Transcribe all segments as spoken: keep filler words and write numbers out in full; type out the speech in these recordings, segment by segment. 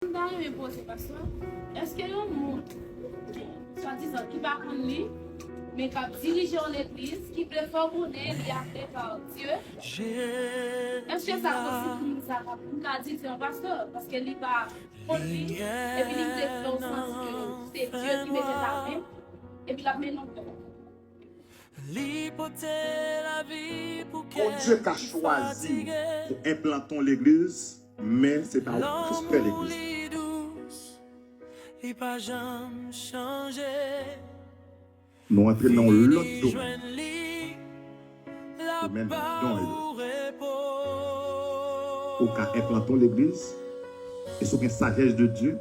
M ta renmen poze pastè, èske yon moun, swadizan, ki pa konn li, men k ap dirije yon legliz, ki vle fè w konnen li aple pa Dye, èske sa posib pou moun sa ka, pou m ka di se yon pastè? Paske li pa konn li, epi li vle fè w santi ke se Dye ki mete l avè l, epi l ap mennen w. Bondye ka chwazi pou enplante yon legliz, men se pa ou ki fè legliz. Nou antre nan yon lòt domèn. Domèn don yo. Ou ka enplante yon legliz, e si w gen sajès de Dye,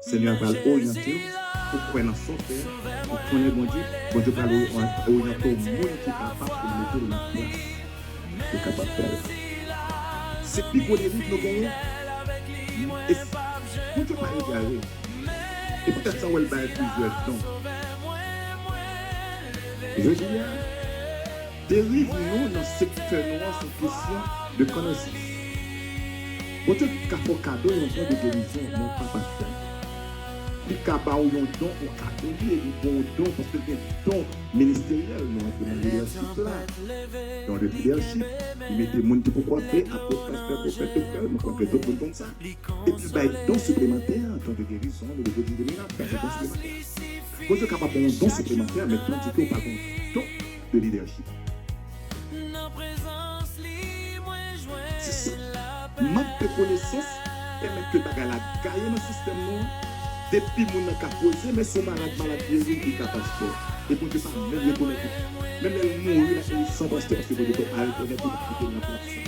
Senyè a pral oryante w pou kwè nan sa w fè, pou konnen Bondye. Bondye pral oryante w moun ki kapab pou l mete l nan plas pou kapab fè l. Se pi gwo deliv nou genyen. E Bondye pa egare. E poutèt sa w wè l bay plizyè don. Jodi a, deriv nou nan sektè nou an se yon kesyon de konesans. Bondye ka fè w kado yon don de gerizon, men w pa pastè. Li ka ba w yon don, ou ka doni, li ba w don paske l gen don ministeryèl. Nou antre nan lidèchip la. Don de lidèchip, li mete moun ki poko ap fè apot, pastè, pwofèt, doktè, nou konn gen dòt moun konn sa. Epi l bay don siplemantè, don de gerizon, nou vle di de mirak, sa se don siplemantè. Bondye kapab ba w yon don siplemantè, men Bondye di ke w pa gen yon don de lidèchip. Se sa. Mank de konesans pèmèt ke bagay la gaye nan sistèm nou an. Depi moun nan ka poze men sou malad, malad geri, li ka pastè. E Bondye pa menm rekonèt li. Menm lè l mouri, l ap mouri san pastè, paske Bondye pa rekonèt li, pa kite l nan plas sa.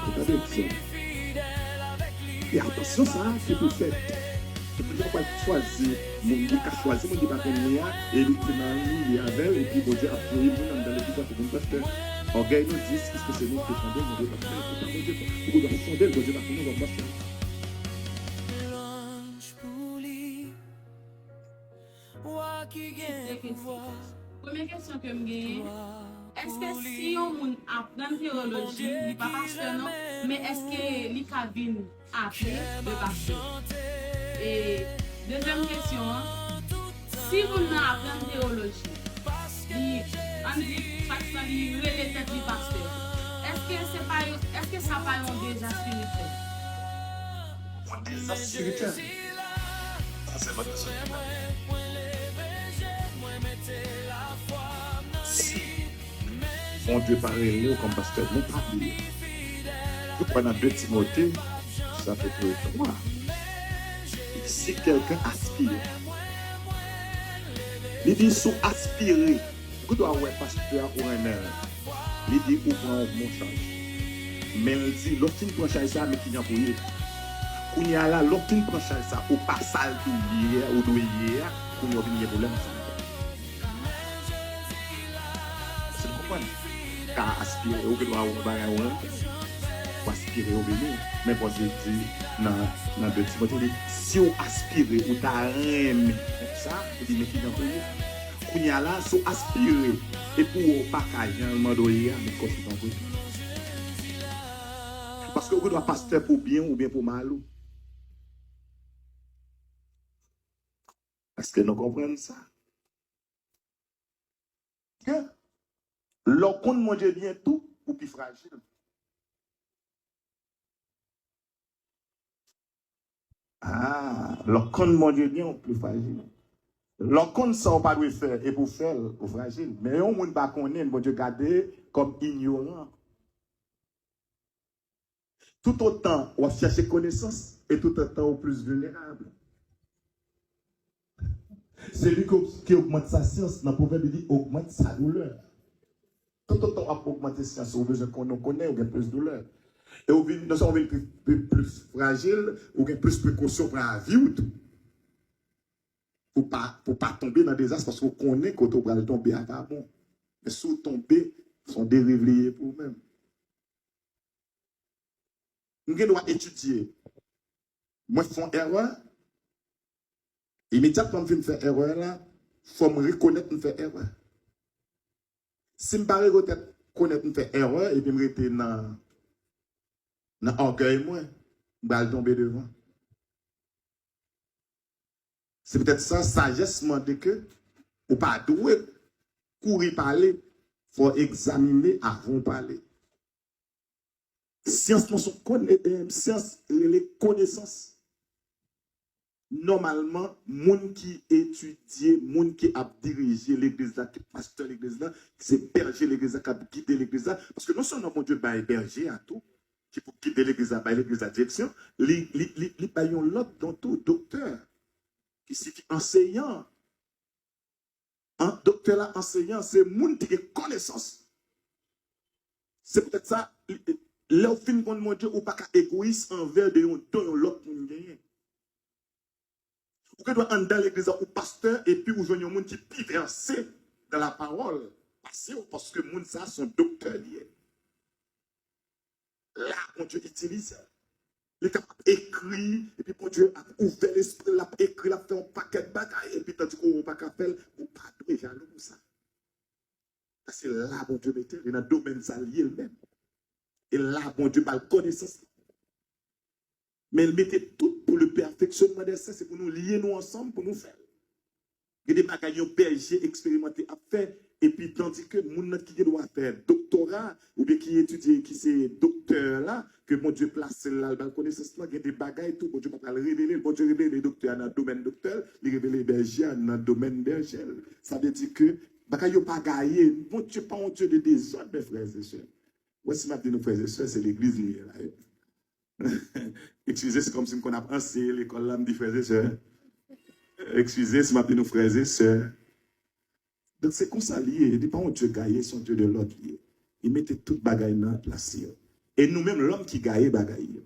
Ou tande, frè? E atansyon sa a ki pou fèt. Bondye pral chwazi moun, li ka chwazi moun li pa konn li a, e li te nan li, li avè l, epi Bondye ap voye moun anndan legliz la pou vin pastè. Ògèy nou di, piske se nou ki te sonde l, Bondye pa sonde l, se pa Bondye. Ou dwe sonde l, Bondye pa konnen w ap pastè. De kesyon. Premye kesyon ke m genyen, èske si yon moun aprann teyoloji, li pa pastè non, men èske li ka vin aple de pastè? E dezyèm kesyon an, si moun nan aprann teyoloji, li, ann di, swadizan li rele tèt li pastè, èske se pa yon, èske sa pa yon deza espirityèl? Yon deza espirityèl. Sa se lòt kesyon ki la. Si Bondye pa rele w kòm pastè, nou pa bliye. Yo kwè nan de Timote, chapit twa. Si kèlken aspire. Li di, si w aspire, ou gen dwa wè pastè a ou renmen l. Li di ou pran yon bon chaj. Men l di, lè w fin pran chaj sa a, men kijan pou w ye. Kounye a la, lè w fin pran chaj sa a, ou pa sa l di w ye a, ou dwe ye a, kounye a w vin gen pwoblèm ansanm avè l. Èske nou konprann? Ka aspire, ou gen dwa wè yon bagay ou renmen. Ou aspire ou vini. Men Bondye di nan, nan de Timote, li di, si w aspire, ou ta renmen sa, li di, men kijan pou w ye. Kounye a la, si w aspire, epi w wè w pa ka jan l mande w ye a, met kò sou tanbri. Paske ou gen dwa pastè pou byen w oubyen pou mal ou. Èske nou konprann sa? Byen. Lè w konn Bondye byen tou, ou pi frajil. Ah, lè w konn Bondye byen, ou pi frajil. Lè w konn sa w pa dwe fè epi w fè l, ou frajil. Men yon moun pa konnen, Bondye gade kòm inyoran. Toutotan w ap chèche konesans, e toutotan ou plis vilnerab. Celui qui, qui augmente sa science, nan Pwovèb, li di, augmente sa douleur. Toutotan w ap ogmante syans ou, ou bezwen konnen, ou konnen, ou gen plis doulè. E ou vin, non sèlman ou vin pi, pi, plis frajil, ou gen plis prekosyon w pran ak vi w tou. Pou pa, pou pa tonbe nan dezas, paske ou konnen kote w pral tonbe a pa bon. Men si w tonbe, se yon deriv li ye pou ou menm. M gen dwa etidye. Mwen fè yon erè. Imedyatman m fin fè erè la, fò m rekonèt m fè erè. Si m pa rekonèt, konèt m fè erè, epi m rete nan, nan ògèy mwen, m pral tonbe devan. Se poutèt sa, sajès mande ke ou pa dwe kouri pale, fò w egzamine avan w pale. Syans lan se yon kone- eh, syans rele konesans. Nòmalman, moun ki etidye, moun ki ap dirije legliz la, ki pastè legliz la, ki se bèje legliz la, k ap gide legliz la, paske non sèlman Bondye bay bèje a tou, ki pou gide legliz la, bay legliz la direksyon, li, li, li, li bay yon lòt don tou, doktè, ki sifi anseyan. An, doktè la, anseyan, se moun ki gen konesans. Se poutèt sa, lè w fin konn Bondye, ou pa ka egoyis anvè de yon don yon lòt moun genyen. Ou gen dwa anndan legliz la, ou pastè, epi ou jwenn yon moun ki pi vèse nan lapawòl pase w, paske moun sa a se yon doktè li ye. La, Bondye itilize l. Li kapab ekri, epi Bondye ap ouvè lespri l, l ap ekri, l ap fè yon pakèt bagay, epi tandike ou pa ka fè l, ou pa dwe jalou pou sa. Paske la Bondye mete l, e nan domèn sa l ye l menm. E la Bondye ba l konesans la. Men l mete tout pou le perfectionnement des saints, se pou nou lye nou ansanm pou nou fè l. Gen de bagay yon bèje eksperimante ap fè, epi tandike moun nan ki gen dwa fè doktora, oubyen ki etidye, ki se doktè la, ke Bondye plase l la, l ba l konesans lan, gen de bagay tou, Bondye pa pral revele l. Bondye revele doktè a nan domèn doktè l, li revele bèje a nan domèn bèje l. Sa vle di ke bagay yo pa gaye. Bondye pa yon Dye de dezòd, mes frères et sœurs. Wè, si m ap di nou frè e sè, se legliz nou ye la. Eskize, se kòmsi m konn ap anseye lekòl la, m di frè e sè. Eskize si m ap di nou frè e sè. Donk, se konsa li ye. Li pa yon Dye gaye, se yon Dye de lòd li ye. Li mete tout bagay nan plas li yo. E nou menm, lòm ki gaye bagay yo.